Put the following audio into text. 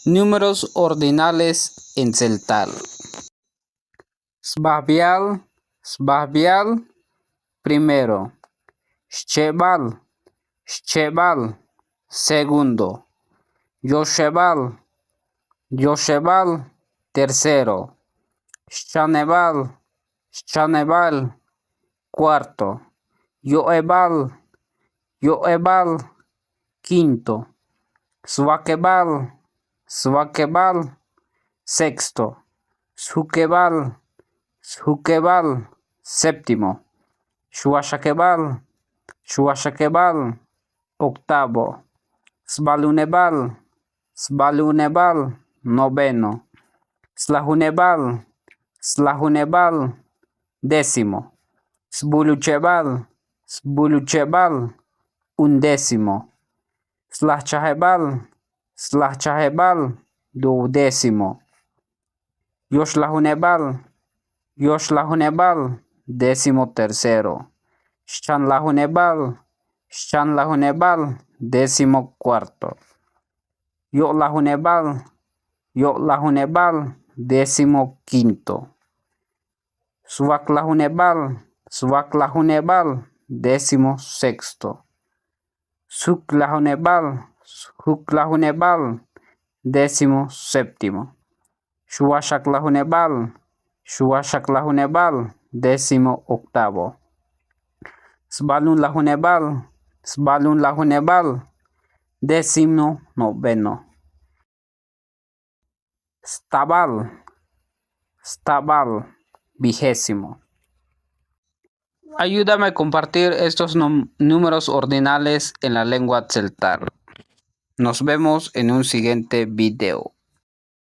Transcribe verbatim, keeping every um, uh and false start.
Numeros ordinales en tzeltal. Sbahbial, sbahbial, primero. Shchebal, shchebal, segundo. Yoshebal, yoshebal, tercero. Shchanebal, shchanebal, kuarto. Yo'ebal, yo'ebal, kinto. Svakebal, svakebal, seksto. Shukebal, shukebal, septimo. Shuashakebal, shuashakebal, oktavo. Sbalunebal, sbalunebal, noveno. Slahunebal, slahunebal, desimo. Sbuluchebal, sbuluchebal, undesimo. Slahchahebal, slahchahebal, duodesimo. Yoshlahunebal, yoshlahunebal, desimo tersero. Shchanlahunebal, shchanlahunebal, desimo kuarto. Yo'lahunebal, yo'lahunebal, desimo kinto. Svaklahunebal, svaklahunebal, desimo seksto. Shuklahunebal, shuklahunebal, desimo septimo. Shuashaklahunebal, shuashaklahunebal, desimo oktavo. Sbalunlahunebal, sbalunlahunebal, desimo noveno. Stabal, stabal, vigesimo. Ayudame a kompartir estos num-, numeros ordinales en la lengua tzeltal. Nos vemos en un sigiente video.